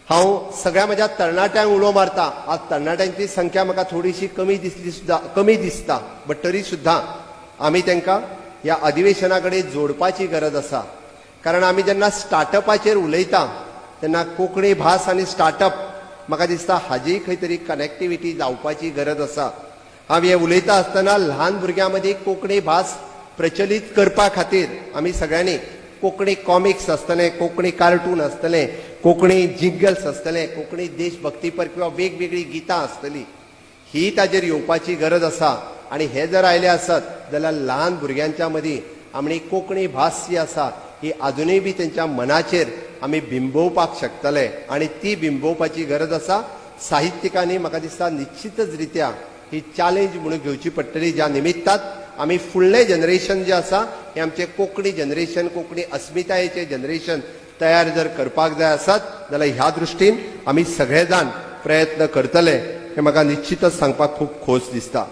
हांव सगळ्या म्हज्या तरणाट्यांक उलो मारता. आज तरणाट्यांची संख्या म्हाका थोडीशी कमी दिसली सुद्दां, कमी दिसता, बट तरी सुद्दां आमी तांकां ह्या अधिवेशना कडेन जोडपाची गरज आसा. कारण आमी जेन्ना स्टार्टअपाचेर उलयता तेन्ना कोंकणी भास आनी स्टार्टअप म्हाका दिसता हाजीय खंय तरी कनेक्टिविटी जावपाची गरज आसा. हांव हें उलयता आसतना ल्हान भुरग्यां मदीं कोंकणी भास प्रचलीत करपा खातीर आमी सगळ्यांनी कोंकणी कॉमिक्स आसतलें, कोंकणी कार्टून आसतलें, कोंकणी जिंगल्स आसतलें, कोंकणी देशभक्तीपर किंवा वेगवेगळीं गितां आसतलीं, ही ताजेर येवपाची गरज आसा. आनी हे जर आयले आसत जाल्यार ल्हान भुरग्यांच्या मदीं आमी कोंकणी भास जी आसा ही आजुनूय बी तेंच्या मनाचेर आमी बिंबोवपाक शकतले आनी ती बिंबोवपाची गरज आसा. साहित्यिकांनी म्हाका दिसता निश्चितच रित्या ही चॅलेंज म्हणून घेवची पडटली, ज्या निमित्तात आमी फुडलें जनरेशन जें आसा हें आमचें कोंकणी जनरेशन, कोंकणी अस्मितायेचें जनरेशन तयार जर करपाक जाय आसत जाल्यार ह्या दृश्टीन आमी सगळे जाण प्रयत्न करतले हें म्हाका निश्चितच सांगपाक खूब खोस दिसता.